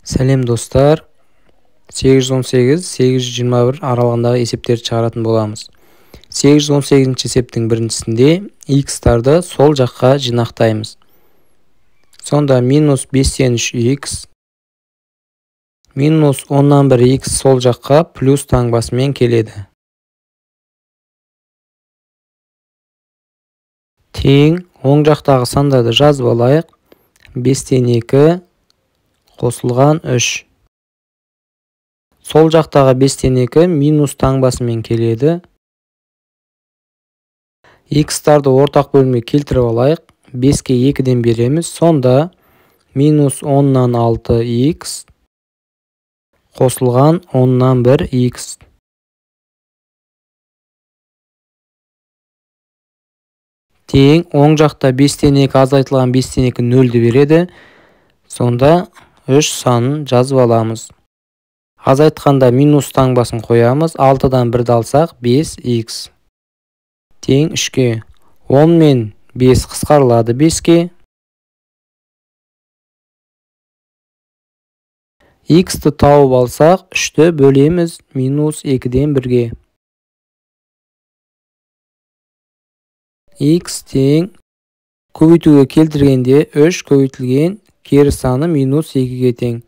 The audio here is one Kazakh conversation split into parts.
Сәлем достар. 818-821 аралығындағы есептерді шығаратын боламыз. 818 есептің біріншісінде x-тарды сол жаққа жинақтаймыз. Сонда минус 5-тен 3x, минус 10-нан 1 x сол жаққа плюс таңбасымен келеді. Тең оң жақтағы сандарды жазып алайық. 5-тен 2 қосылған 3. Сол жақтағы 5-тен 2 минус таңбасымен келеді. X-тарды ортақ бөлімге келтіріп алайық. 5-ке 2-ден береміз. Сонда минус 10-нан 6 x қосылған 10-нан 1 x. Тең оң жақта 5-тен 2 азайтылған 5-тен 2 0-ді береді. Сонда 3 санын жазып аламыз. Азайтқанда минус таңбасын қоямыз. 6-дан 1-ді алсақ 5x. Тең 3-ке. 10 мен 5 қысқарылады 5-ке. X-ті тауып алсақ, 3-ті бөлеміз минус 2-ден 1-ге. X тең көбейтуге келтіргенде 3 көбейтілген кері саны минус 2-ге тең.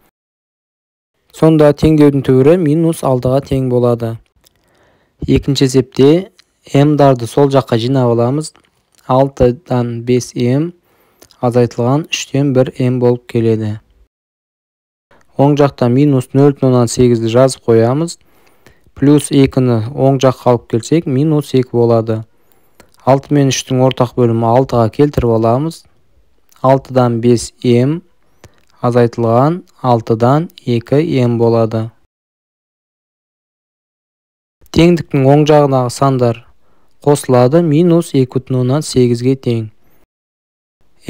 Сонда теңдеудің түбірі минус 6-ға тең болады. Екінші есепте m-дарды сол жаққа жинап аламыз. 6-дан 5m азайтылған 3-тен 1m болып келеді. Оң жақта минус 0,8-ді жазып қоямыз. Плюс 2-ні оң жаққа алып келсек, минус 2 болады. 6 мен 3-тің ортақ бөлімі 6-ға келтіріп аламыз. 6-дан 5m азайтылған 6-дан 2m болады. Теңдіктің оң жағындағы сандар қосылады, минус 2,8-ге тең.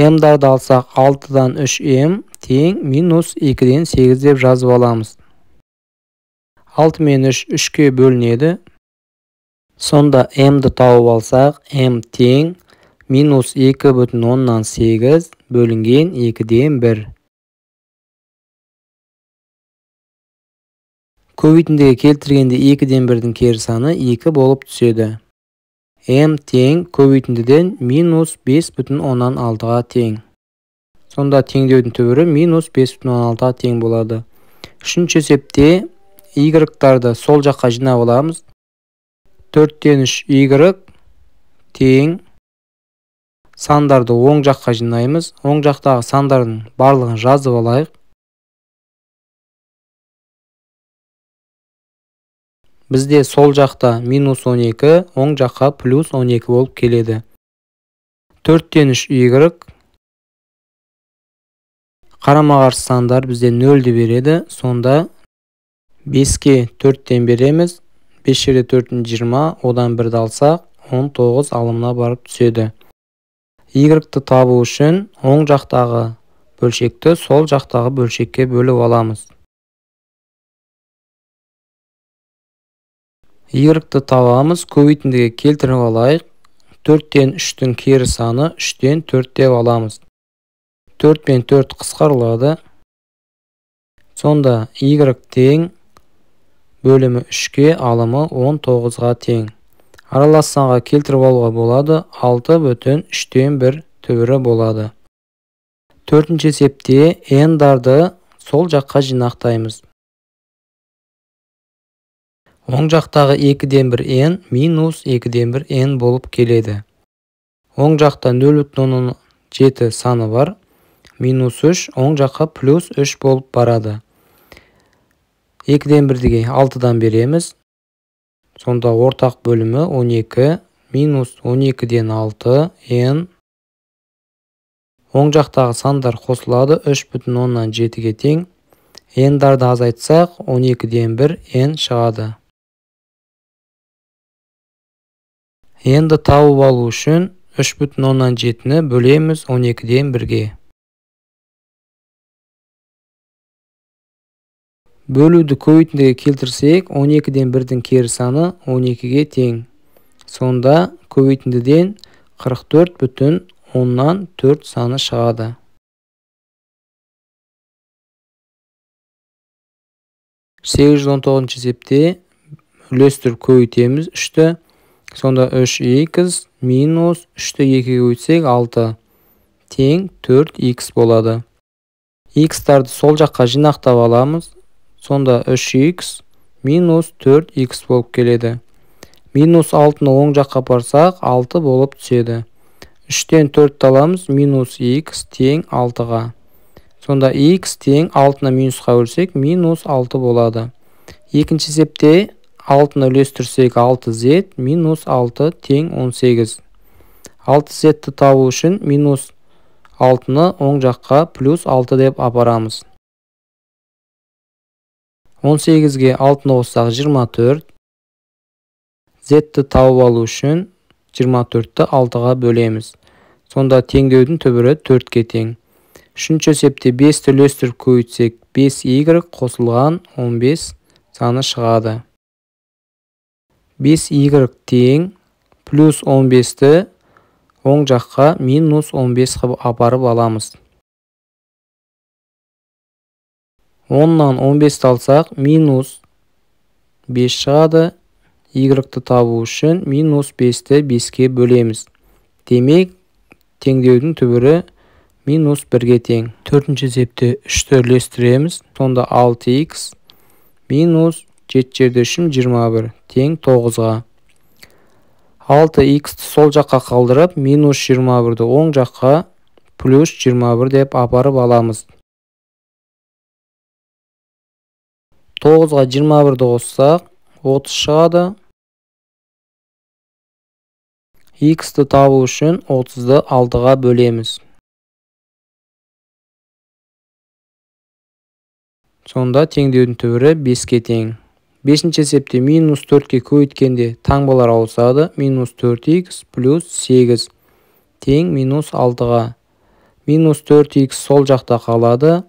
M-дарды алсақ, 6-дан 3m тең минус 2-ден 8 деп жазып аламыз. 6 мен 3 3-ке бөлінеді. Сонда m-ді тауып алсақ, m тең минус 2,8 бөлінген 2-ден 1. Көбейтіндіге келтіргенде 2-ден 1-дің кері саны 2 болып түседі. M тең көбейтіндіден минус 5,6-ға тең. Сонда теңдеудің түбірі минус 5,6-ға тең болады. Үшінші есепте y-тарды сол жаққа жинап аламыз. 4-тен 3 y тең сандарды оң жаққа жинаймыз. Оң жақтағы сандардың барлығын жазып алайық. Бізде сол жақта минус 12, оң жаққа плюс 12 болып келеді. 4-тен 3 y қарама-қарсы сандар бізде 0-ді береді. Сонда 5-ке 4-тен береміз. 5 жерде 4-ін 20, одан 1-ді алсақ, 19 алымына барып түседі. Y-ті табу үшін оң жақтағы бөлшекті сол жақтағы бөлшекке бөліп аламыз. Y-ті табамыз, көбейтіндіге келтіріп алайық. 4-тен 3-тің кері саны 3-тен 4 деп аламыз. 4 пен 4 қысқарылады. Сонда y тең бөлімі 3-ке, алымы 19-ға тең. Аралас санға келтіріп алуға болады. 6,3-тен 1 түбірі болады. Төртінші есепте n-дарды сол жаққа жинақтаймыз. Оң жақтағы 2-ден 1 n минус 2-ден 1 n болып келеді. Оң жақта 0,7 саны бар. Минус 3, оң жаққа плюс 3 болып барады. 2-ден 1-ге 6-дан береміз. Сонда ортақ бөлімі 12, минус 12-ден 6 n. Оң жақтағы сандар қосылады, 3,7-ге тең. N-дарды азайтсақ, 12-ден 1 n шығады. N-ді тауып алу үшін 3,7-ні бөлеміз 12-ден 1-ге. Бөлуді көбейтіндіге келтірсек, 12-ден 1-дің кері саны 12-ге тең. Сонда көбейтіндіден 44,4 саны шығады. 819 есепте үлестіріп көбейтеміз 3-ті. Сонда 3х минус 3-ті 2-ге көбейтсек 6 тең 4х болады. Х-тарды сол жаққа жинақтап аламыз. Сонда 3х минус 4х болып келеді. Минус 6-ны оң жаққа апарсақ 6 болып түседі. 3-тен 4-ті аламыз, минус х тең 6-ға. Сонда х тең 6-ны минусқа бөлсек, минус 6 болады. Екінші есепте 6-ны үлестірсек 6z минус 6 тең 18. 6z-ті табу үшін минус 6-ны оң жаққа плюс 6 деп апарамыз. 18-ге 6-ны қоссақ 24. Z-ті тауып алу үшін 24-ті 6-ға бөлеміз. Сонда теңдеудің түбірі 4-ке тең. Үшінші есепте 5-ті үлестіріп көбейтсек 5y қосылған 15 саны шығады. 5y тең плюс 15-ті оң жаққа минус 15 қылып апарып аламыз. 10-нан 15-ті алсақ минус 5 шығады. Y-ті табу үшін минус 5-ті 5-ке бөлеміз. Демек, теңдеудің түбірі минус 1-ге тең. Төртінші есепте 3-ті үлестіреміз. Сонда 6х минус 7 жерде 3 21 тең 9-ға. 6х-ті сол жаққа қалдырып, минус 21-ді оң жаққа плюс 21 деп апарып аламыз. 9-ға 21-ді қоссақ 30 шығады. Х-ті табу үшін 30-ды 6-ға бөлеміз. Сонда теңдеудің түбірі 5-ке тең. Бесінші есепте минус 4-ке көбейткенде таңбалар ауысады. Минус 4х плюс 8 тең минус 6-ға. Минус 4х сол жақта қалады.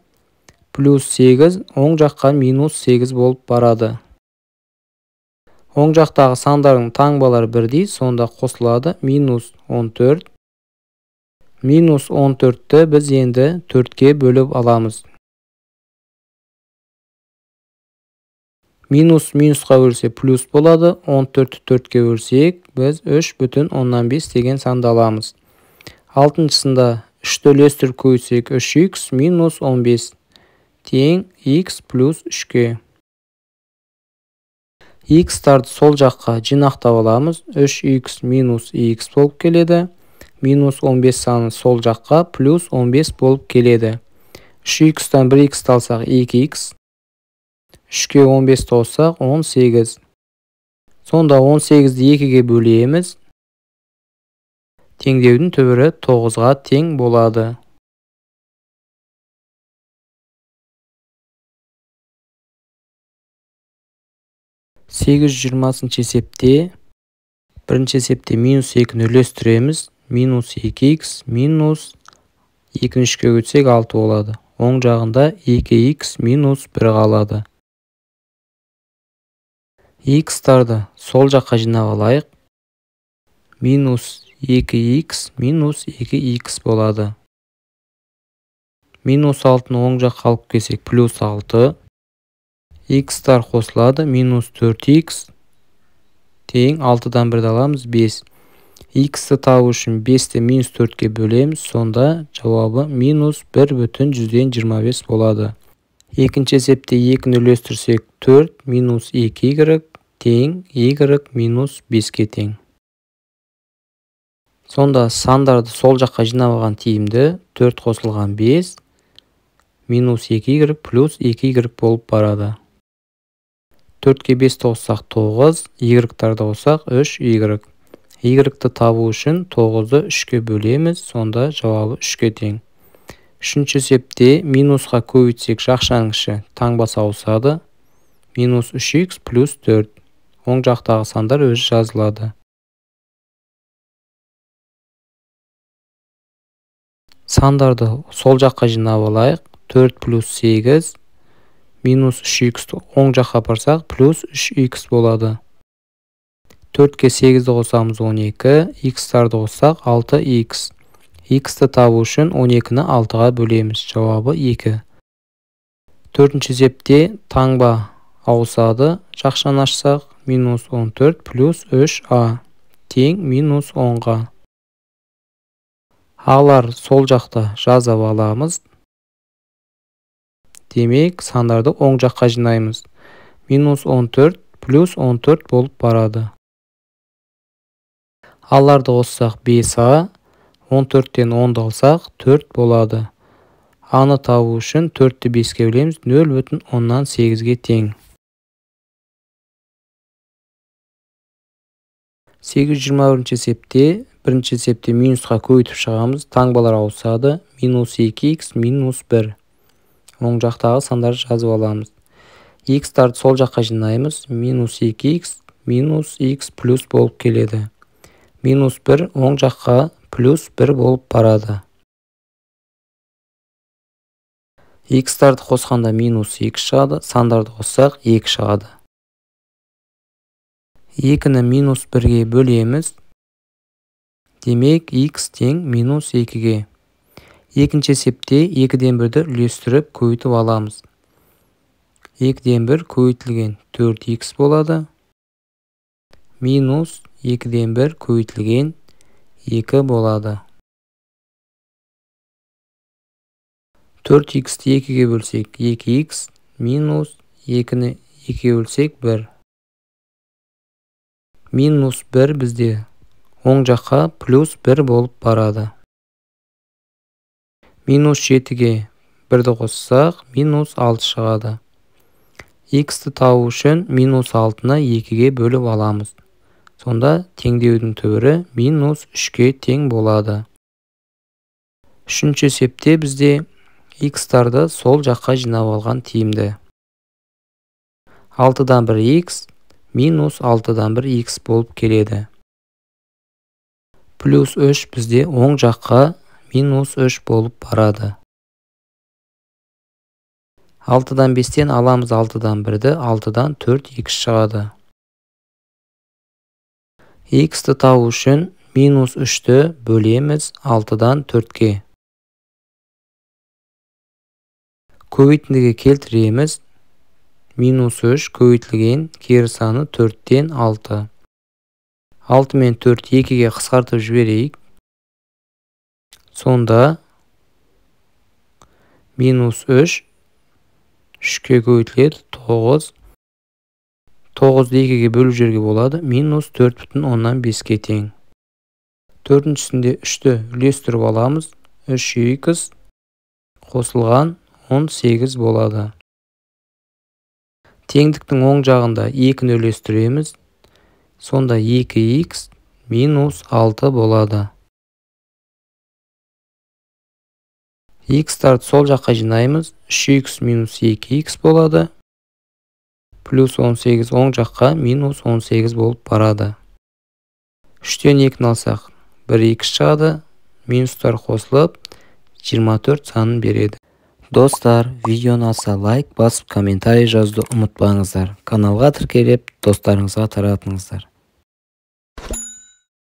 Плюс 8 оң жаққа минус 8 болып барады. Оң жақтағы сандардың таңбалары бірдей, сонда қосылады минус 14. Минус 14-ті біз енді 4-ке бөліп аламыз. Минус минусқа бөлсе плюс болады. 14-ті 4-ке бөлсек, біз 3,5 деген санды аламыз. Алтыншысында 3-ті үлестіріп көбейтсек 3х минус 15 тең х плюс 3-ке. Х-тарды сол жаққа жинақтап аламыз. 3х минус х болып келеді. Минус 15 саны сол жаққа плюс 15 болып келеді. 3х-тан 1х-ті алсақ 2х. 3-ке 15 қоссақ 18. Сонда 18-ді 2-ге бөлеміз. Теңдеудің түбірі 9-ға тең болады. Сегіз жүз жиырмасыншы есепте бірінші есепте минус 2-ні үлестіреміз. Минус 2х минус 2-ні 3-ке көбейтсек 6 болады. Оң жағында 2х минус 1 қалады. Х-тарды сол жаққа жинап алайық. Минус 2х минус 2х болады. Минус 6-ны оң жаққа алып келсек плюс 6. Х-тар қосылады. Минус 4х тең 6-дан 1-ді аламыз 5. Х-ті табу үшін 5-ті минус 4-ке бөлеміз. Сонда жауабы минус 1,25 болады. Екінші есепте 2-ні үлестірсек 4 минус 2y тең y минус 5-ке тең. Сонда сандарды сол жаққа жинап алған тиімді 4 қосылған 5 минус 2y плюс 2y болып барады. 4-ке 5 қоссақ 9, y-тарды қоссақ 3y. Y-ті табу үшін 9-ды 3-ке бөлеміз, сонда жауабы 3-ке тең. Үшінші есепте минусқа көбейтсек жақшаның іші таңбасы ауысады. Минус 3х плюс 4. Оң жақтағы сандар өзі жазылады. Сандарды сол жаққа жинап алайық. 4 плюс 8 минус 3х-ті оң жаққа апарсақ плюс 3х болады. 4-ке 8-ді қосамыз 12, х-тарды қоссақ 6х. Х-ті табу үшін 12-ні 6-ға бөлеміз. Жауабы 2. Төртінші есепте таңба Ауысады, жақшаны ашсақ, минус 14 плюс 3а тең минус 10-ға. Алар сол жақта жазып аламыз. Демек, сандарды оң жаққа жинаймыз. Минус 14 плюс 14 болып барады. Аларды қоссақ 5а, 14-тен 10-ды алсақ 4 болады. Аны табу үшін 4-ті 5-ке бөлеміз, 0,8-ге тең. 821-ші есепте, бірінші есепте минусқа көбейтіп шығамыз, таңбалар ауысады, минус 2х минус 1. Оң жақтағы сандарды жазып аламыз. Х-тарды сол жаққа жинаймыз, минус 2х минус х плюс болып келеді. Минус 1 оң жаққа плюс 1 болып барады. Х-тарды қосқанда минус 2 шығады, сандарды қоссақ 2 шығады. 2-ні минус 1-ге бөлеміз. Демек, х тең минус 2-ге. Екінші есепте 2-ден 1-ді үлестіріп көбейтіп аламыз. 2-ден 1 көбейтілген 4х болады. Минус 2-ден 1 көбейтілген 2 болады. 4х-ті 2-ге бөлсек 2х, минус 2-ні 2-ге бөлсек 1. Минус 1 бізде оң жаққа плюс 1 болып барады. Минус 7-ге 1-ді қоссақ, минус 6 шығады. Х-ті табу үшін минус 6-ны 2-ге бөліп аламыз. Сонда теңдеудің түбірі минус 3-ке тең болады. Үшінші есепте бізде х-тарды сол жаққа жинап алған тиімді. 6-дан 1 х минус 6-дан 1 х болып келеді. Плюс 3 бізде оң жаққа минус 3 болып барады. 6-дан 5-тен аламыз 6-дан 1-ді, 6-дан 4 х шығады. Х-ті табу үшін минус 3-ті бөлеміз 6-дан 4-ке. Көбейтіндіге келтіреміз. Минус 3 көбейтілген кері саны 4-тен 6. 6 мен 4 2-ге қысқартып жіберейік. Сонда минус 3 3-ке көбейтіледі 9. 9-ды 2-ге бөліп жіберуге болады. Минус 4,5-ке тең. Төртіншісінде 3-ті үлестіріп аламыз. 3х қосылған 18 болады. Теңдіктің оң жағында 2-ні үлестіреміз. Сонда 2х минус 6 болады. Х-тарды сол жаққа жинаймыз. 3х минус 2х болады. Плюс 18 оң жаққа минус 18 болып барады. 3-тен 2-ні алсақ 1х шығады. Минустар қосылып 24 санын береді. Достар, видеоны алса лайк басып, комментарий жазуды ұмытпаңыздар. Каналға тіркеліп, достарыңызға таратыңыздар.